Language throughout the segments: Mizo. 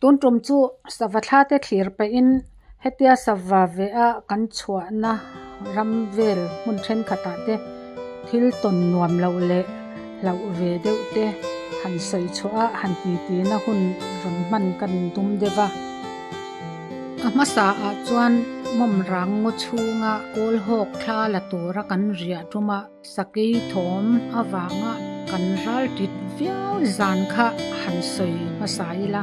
Tun tum chu sava thla te thlir pahin hetia sava ve a kan chhuahna ram vel hmun thenkhatah te thil tawn nuam loh leh hlauh ve deuh te han sawi chhuah a han titi na hun rawn hman kan tum deuh a. A hmasa ah chuan mawm rang ngaw chhunga kawl hawk thla la tura kan riah tum a. Sakei thawm avanga kan ral tit viau zan kha han sawi hmasa ila.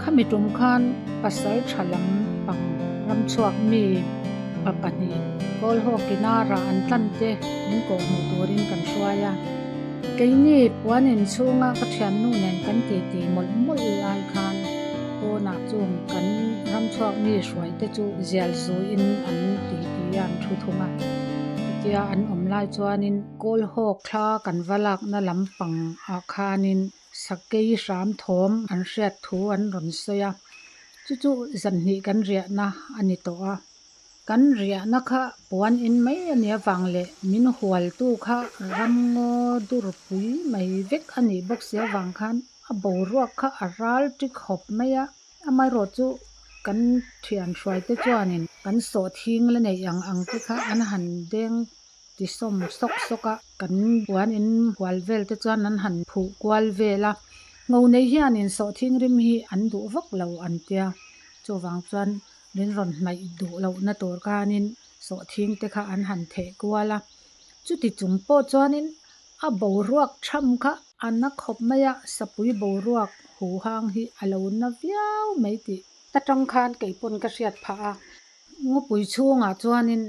Khami tum khan pasal tha lam pang ramchhuak mi pa pahnih Kawlhawk inara an tlan te min kawhhmuh turin kan hruai a. Keini puan inchhunga ka thiannu nen kan titi mawlh mawlh lai khan pawnah chung kan ramchhuak mi hruai te chu zial zuiin an titi a an thu thung a. Chutia an awm lai chuanin Kawlhawk thla kan va lakna lampang ah khanin sakei hram thawm an hriat thu an rawn sawi a, chu chu zanhnih kan riahna a ni tawh a. Kan riahna kha puan in mai a nih avang leh min hualtu kha ramngaw durpui mai vek a nih bawk si avang khan a boruak kha a ral ṭi khawp mai a. Amaherawh chu kan thian hruaite chuanin kan sawhthing la neih ang ang te kha an han deng ti sawm sawk sawk a, kan puan in hual vel te chuan an han phuh kual vel a. Ngo nei hianin sawhthing rim hi an duh vak lo an tia, chuvang chuan min rawn hnaih duh lohna tur khanin sawhthing te kha an han theh kual a. Chuti chung pawh chuanin a boruak tham kha a na khawp mai a, sapui boruak huhang hi a lo na viau mai tih atang khan kei pawn ka hriat phah a. Ngawpui chhungah chuanin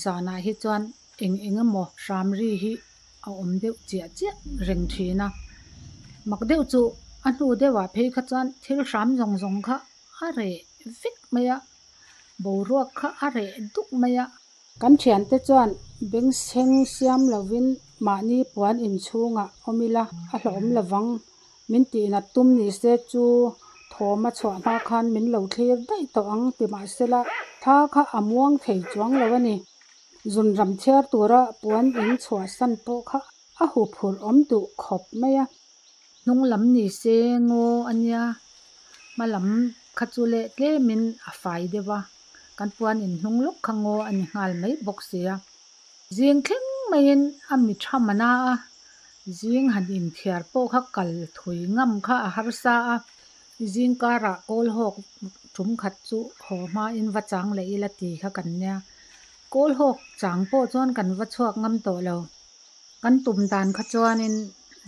zanah hi chuan eng eng emaw hram ri hi a awm deuh chiah chiah reng thin a. Mak deuh chu a hnu deuhah phei kha chuan thil hram zawng zawng kha a reh vek mai a, boruak kha a reh duk mai a. Kan thiante chuan bengchheng siam lovin mahni puan inchhungah awm ila a hlauhawm lovang min tihnat tum ni se chu thawm a chhuah hma khan min lo thlir daih tawh ang ti mahsela thla kha a muang thei chuang lo a ni. Zunram chhiar tura puan in chhuahsan pawh kha a huphurh awm duh khawp mai a. Hnung lam ni se ngaw a nia, hma lam kha chu leh tlemin a fai deuh a, kan puan in hnung lawk kha ngaw a ni nghal mai bawk si a. Zing thleng maiin a mi tha mana a, zing han inthiar pawh kha kal thui ngam kha a harsa a, zing karah kawl hawk tum khat chu haw hmain va chang leh ila ti kha kan nia. Kawl hawk chang pawh chuan kan va chhuak ngam tawh lo. Kan tum dan kha chuanin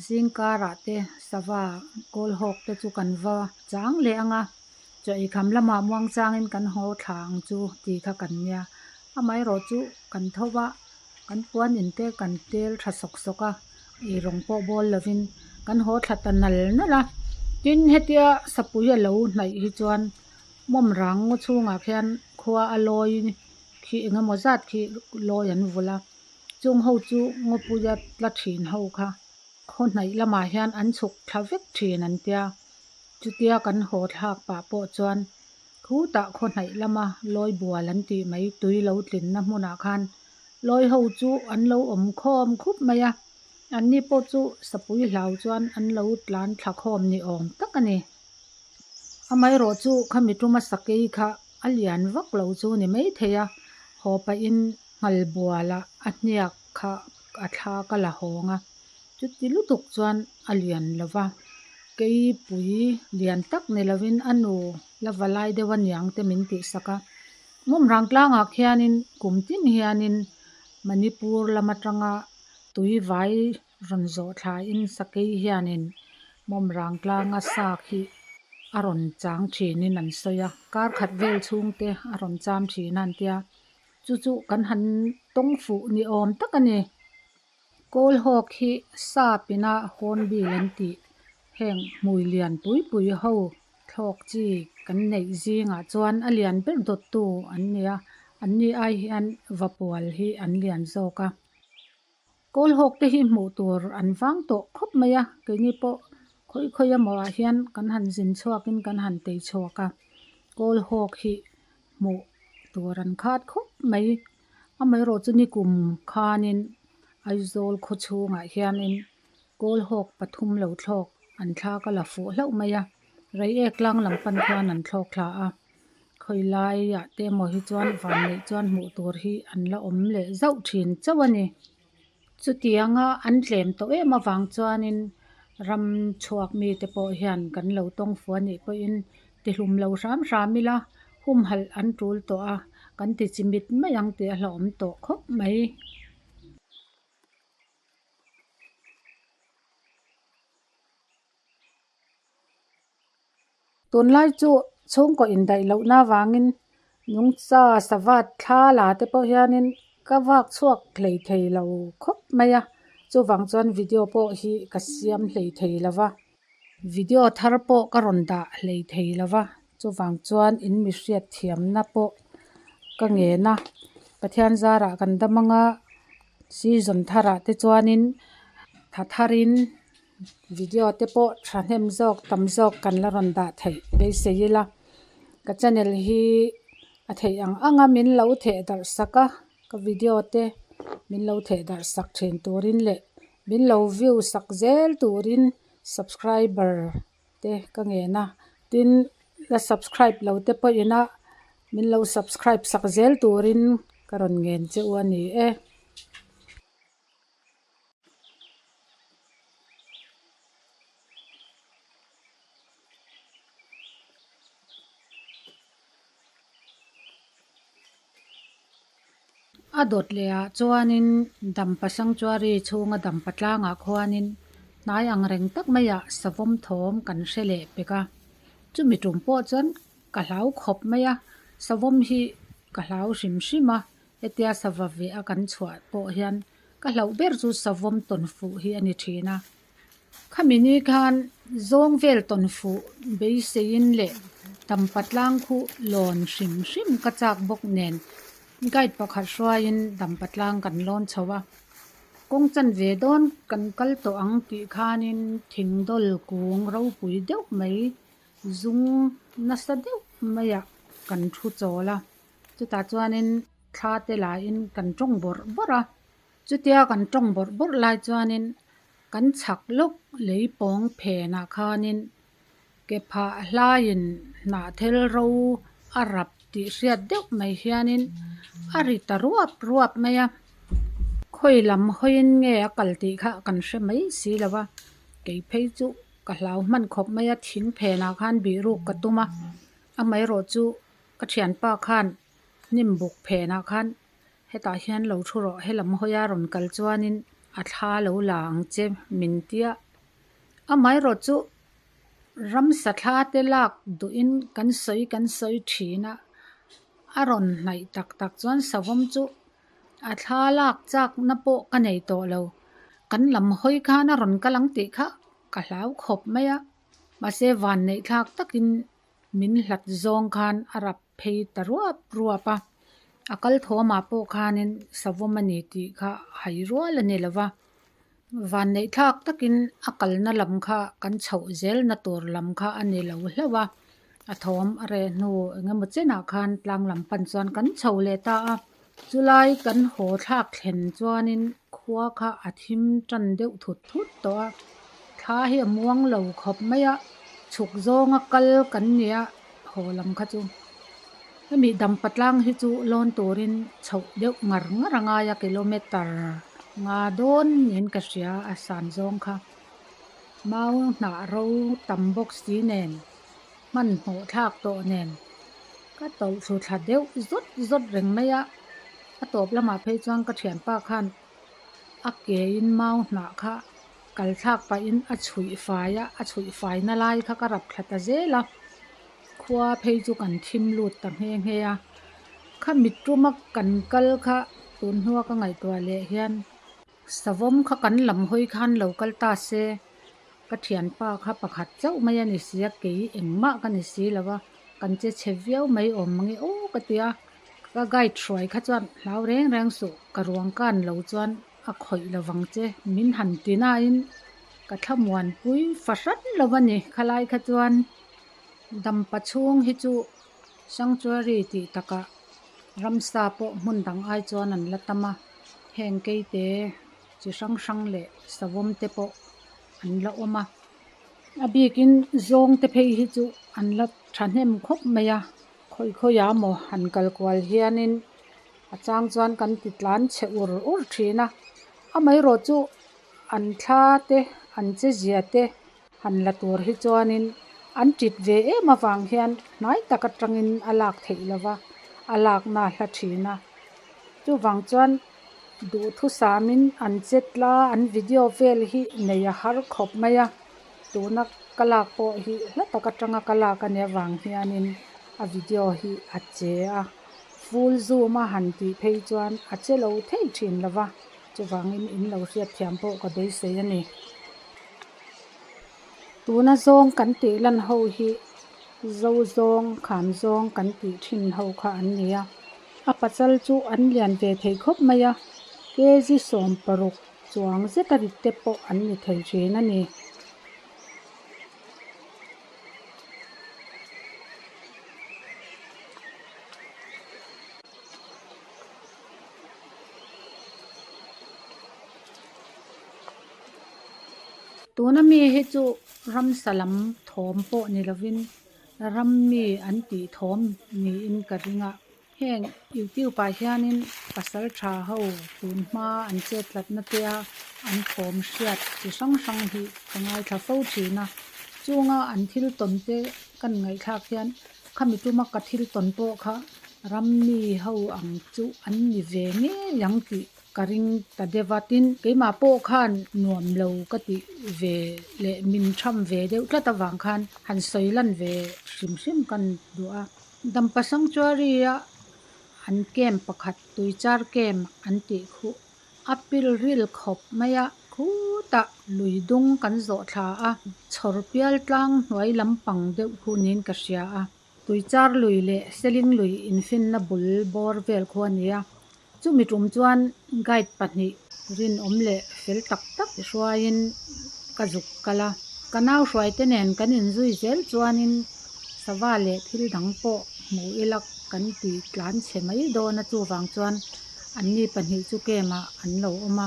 zing karah te sava kawl hawk te chu kan va chang leh ang a, chaw eikham lamah muang changin kan haw thla ang chu tih kha kan nia. Amaherawh chu kan tho va, kan puan in te kan tel tha sawk sawk a, eirawng pawh bawl lovin kan haw thla ta nal nal a. Tin, hetia sapui a lo hnaih hi chuan mawm rang ngaw chhungah khian khua a lawi khi eng emaw zat khi lawi an vulh a. Chung ho chu ngawpuia tla thin ho kha khaw hnaih lamah hian an chhuk thla vek thin an tia. Chutia kan haw thlak pah pawh chuan khutah khaw hnaih lama lawi bual an tih mai tui lo tlinna hmunah khan lawi ho chu an lo awm khawm khup mai a, anni pawh chu sapui hlau chuan an lo tlan thla khawm ni awm tak a ni. Amaherawh chu khami tuma sakei kha a lian vak lo chu ni maithei a, haw pahin Nghal buala a hniak kha a thla ka la hawng a, chuti lutuk chuan a lian lo va, keipui lian tak ni lovin a nu la va lai deuh a niang te min tihsak a. Mawmrang tlangah khianin kum tin hianin Manipur lam atanga tui vai rawn zawh thlain sakei hianin Mawmrang tlanga sa khi a rawn chang thinin an sawi a, kar khat vel chhungte a rawn cham thin a an tia. Chu chu kan han tawng fuh ni awm tak a ni. Kawl hawk hi sap ina hornbill an tih heng hmui lian pui pui ho thlawk chi kan neih zingah chuan a lian ber dawttu an ni a, anni ai hian vapual hi an lian zawk a. Kawl hawk te hi hmuh tur an vang tawh khawp mai a, keini pawh khawi khawi emaw ah hian kan han zin chhuak in kan han tei chhuak a, kawl hawk hi hmuh tur an khat khawp mai. Amaherawh chu nikum khanin Aizawl khaw chhungah hianin kawl hawk pathum lo thlawk an thla ka la fuh hlauh mai a. Reiek tlang lam pan khuan an thlawk thla a khawi laiah te emaw hi chuan vanneih chuan hmuh tur hi an la awm leh zauh thin chauh a ni. Chutianga an tlem tawh em avang chuanin ram chhuak mite pawh hian kan lo tawng fu a nih pawhin tihlum lo hram hram ila humhalh an tul tawh a kan ti chimit mai ang tih a hlauhawm tawh khawp mai. Tunlai chu chhungkaw indaih lohna avangin nungcha sava thla la te pawh hianin ka vak chhuak hlei thei lo khawp mai a, chuvang chuan video pawh hi ka siam hlei thei lo va, video thar pawh ka rawn dah hlei thei lo va, chuvang chuan in mi hriat thiamna pawh ka ngen a, Pathian zarah kan dam anga season tharah te chuanin tha tharin. Video te pawh thahnem zawk tam zawk kan la rawn dah theih beisei ila ka channel hi a theih ang ang a min lo theh darh sak a ka video te min lo theh darh sak thin turin leh min lo view sak zel turin subscriber te ka ngen a tin la subscribe lo te pawh ina min lo subscribe sak zel turin ka rawn ngen che u a ni e. A dawt leh ah chuanin Dampa Sanctuary chhunga Dampa tlangah khuanin hnai ang reng tak maiah savawm thawm kan hre leh pek a, chumi tum pawh chuan ka hlau khawp mai a, savawm hi ka hlau hrim hrim a. Hetia sava ve a kan chhuah pawh hian ka hlauh ber chu savawm tawn fuh hi a ni thin a. Khami ni khan zawng vel tawn fuh beiseiin leh Tampa tlang khu lawn hrim hrim ka chak bawk nen guide pakhat hruaiin Dampa tlang kan lawn chho a. Kawng chan ve dawn kan kal tawh ang tih khanin thingdawl kung ropui deuh mai zung nasa deuh maiah kan thu chawl a. Chutah chuanin thla te lahin kan tawng bawrh bawrh a, chutia kan tawng bawrh bawrh lai chuanin kan chhak lawk lei pawng phenah khanin ke phah hlaiin hnahthel ro a rap tih hriat deuh mai hianin a ri ta ruap ruap mai a, khawi lam hawiin nge a kal tih kha kan hre mai si lo va, kei phei chu ka hlau hman khawp mai a, thing phenah khan bihruk ka tum a, amaherawh chu. Ka thianpa khan hnim buk phenah khan hetah hian lo thu rawh helam hawia rawn kal chuanin a thla lo la ang che min tia. Amaherawh chu ramsa thla te lak duhin kan sawi kan sawi thin a, a rawn hnaih tak tak chuan savawm chu a thla lak chakna pawh ka nei tawh lo. Kan lam hawi khan a rawn kal ang tih kha ka hlau khawp mai a, mahse vanneih thlak takin Min hlat zawng khan a rap phei ta ruap ruap a, a kal thawmah pawh khanin savawm a ni tih kha hai rual a ni lo va, vanneih thlak takin a kalna lam kha kan chhoh zelna tur lam kha a ni lo hlauh a, a thawm a reh hnu eng emaw chenah khan tlang lam pan chuan kan chho leh ta a, chulai kan haw thlak thlen chuanin khua kha a thim tan deuh thut thut tawh a, thla hi a muang lo khawp mai a, chhuk zawnga kal kan nia haw lam kha chu hemi dampa tlang hi chu lawn turin chhoh deuh ngar ngar a ngai a kilometer nga dawn niin ka hria a san zawng kha mau hnah ro tam bawk si nen hmanhmawh thlak tawh nen ka tawlh thlu thla deuh zawt zawt reng mai a a tawp lamah phei chuan ka thianpa khan a ke in mau hnah kha kal thlak pahin a chhuih fai a a chhuih fai na lai kha ka rap thla ta zel a khua phei chu kan thim lut ta nghe nghe a khami tuma kan kal kha tun hnua ka ngaihtuah leh hian savawm kha kan lam hawi khan lo kal ta se ka thianpa kha pakhat chauh mai a ni si a kei engmah ka ni si lo a kan che chhe viau mai awm mange aw ka ti a ka guide hruai kha chuan hlau reng reng suh ka ruang kan lo chuan a khawih lo vang che min han ti nain ka thlamuan pui fahran lo a ni khalai kha chuan dampa chhung hi chu sanctuary tih takah ramsa pawh hmun dang ai chuan an la tam a heng keite chi hrang hrang leh savawm te pawh an la awm a. A bikin zawng te phei hi chu an la thahnem khawp mai a khawi khawi ah maw han kal kual hianin a chang chuan kan ti tlan chhe ur ur thin a amaherawh chu an thla te an che zia te han la tur hi chuanin an tit ve em avang hian hnai tak atangin a lak theih lova a lakna a hla thin a chuvang chuan duhthusamin an che tla an video vel hi nei a har khawp mai a tuna ka lak pawh hi hla tak atanga ka lak a nih avang hianin a video hi a che a full zoom a han tih phei chuan a che lo thei thin lova chuvangin in lo hriatthiam pawh ka beisei a ni. Tuna zawng kan tih lan ho hi zo zawng kham zawng kan tih thin ho kha an ni a a pasal chu an lian ve thei khawp mai a kg 16 chuang zet a rit te pawh an ni thei thin a ni. Tuna mi hi chu ramsa lam thawm pawh ni lovin ram mi an tih thawm niin ka ring a heng youtube ah hianin pasal tha ho tun hma an chet tlatna te a an thawm hriat chi hrang hrang hi ka ngaithla fo thin a chunga an thil tawn te kan ngaihthlak hian khami tuma ka thil tawn pawh kha ram mi ho ang chu an ni ve ngei ang tih ka ring ta deuh a tin keimah pawh khan nuam lo ka tih ve leh min tham ve deuh tlat avang khan han sawi lan ve hrim hrim kan duh a Dampa Sanctuary a an camp pakhat Tuichar camp an tih khuh a pil ril khawp mai a khutah lui dung kan zawh thla a chhawr pial tlang hnuai lampang deuh khu niin ka hria a Tuichar lui leh Seling lui infinna bul bawr vel khu a ni a chumi tum chuan guide pahnih rinawm leh fel tak tak hruaiin ka zuk kal a ka nau hruai te nen kan inzui zel chuanin sava leh thil dang pawh hmu ila kan ti tlan chhe mai dawn a chuvang chuan anni pahnih chu camp ah an lo awm a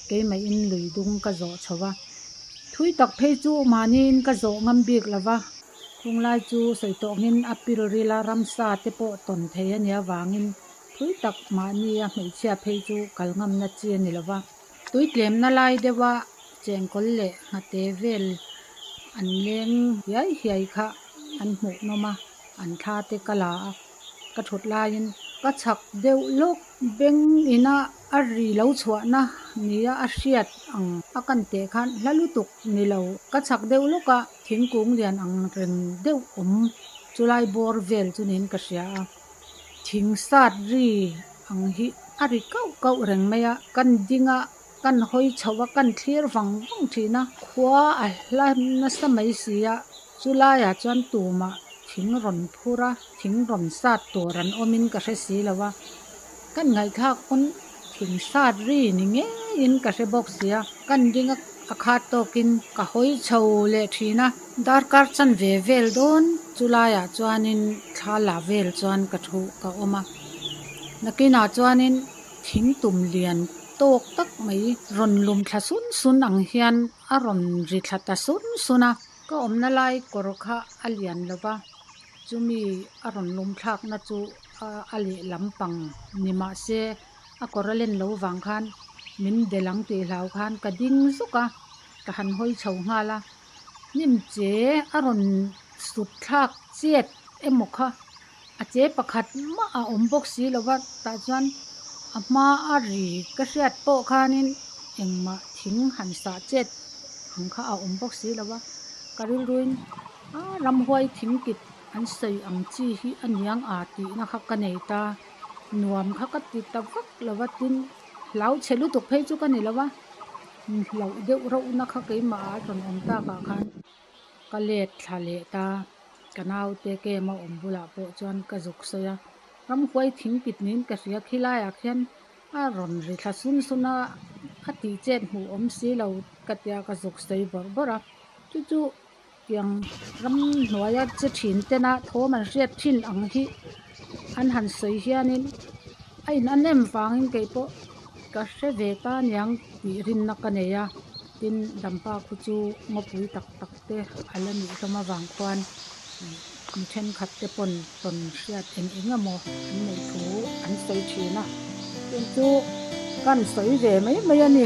keimahin lui dung ka zawh chho a thui tak phei chu mahniin ka zawh ngam bik lova Chunglai chu sawi tawngin a pil ril a, ramsa te pawh tawn thei a nih avangin thui tak mahni a hmeichhia phei chu kal ngamna chi a ni lo va. Tui tlemna lai deuha chengkawl leh nghate vel an leng hiai hiai kha an hmuh nawm a, an thla te ka la a, ka thut laiin ka chhak deuh lawk. Beng ina a ri lo chhuahna nia a hriat ang a kan teh khan hla lutuk ni lo. Ka chhak deuh lawk a, thingkung lian ang reng deuh awm chulai bawr vel chu niin ka hria a. Thing sat ri ang hi a ri kauh kauh reng mai a, kan ding a, kan hawi chho a, kan thlir vang vang thin a, khua a hla nasa mai si a, chulaiah chuan tumah thing rawn phur a, thing rawn sat tur an awmin ka hre si lo a, kan ngaihthlak pawn thing sat ri ni ngeiin ka hre bawk si a, kan ding a a khat tawkin ka hawi chho leh thin a, darkar chanve vel dawn chulaiah chuanin thla la vel chuan ka thu ka awm a, nakinah chuanin thing tum lian tawk tak mai rawn lum thla sun sun ang hian a rawn ri thla ta sun sun a. Ka awmna lai kawr kha a lian lo va, chumi a rawn lum thlakna chu a lehlam pang ni mah se a kawr a len lo vang khan min delh ang tih hlau khan ka ding zuk a, ka han hawi chho nghal a, hnim che a rawn sut thlak chet emaw kha a che pakhat mah a awm bawk si lo va tah chuan a hma a ri ka hriat pawh khanin engmah thing han sah chet ang kha a awm bawk si lo va ka rilruin a ramhuai thing kit an sawi ang chi hi a niang a tihna kha ka nei ta nuam kha ka ti ta vak lo va tin hlau chhe lutuk phei chu ka ni lo va hlauh deuh rauhna kha keimah ah a rawn awm takah khan ka let thla leh ta. Ka naute camp a awm bulah pawh chuan ka zuk sawi a, ramhuai thing kit niin ka hria khilaiah khian a rawn ri thla sun sun a, a tih chet hmuh awm si lo ka tia ka zuk sawi bawrh bawrh a, chu chu tiang ramhnuaia che thin tena thawm an hriat thin ang hi an han sawi hianin a in an em vangin keipawh ka hre ve ta aniang tih rinna ka nei a. Tin, Dampa khu chu ngawpui tak tak te a la nih hlawm avang khuan mi thenkhat te pawn tawn hriat eng eng emaw an neih thu an sawi thin a. Chung chu kan sawi ve mai mai a ni.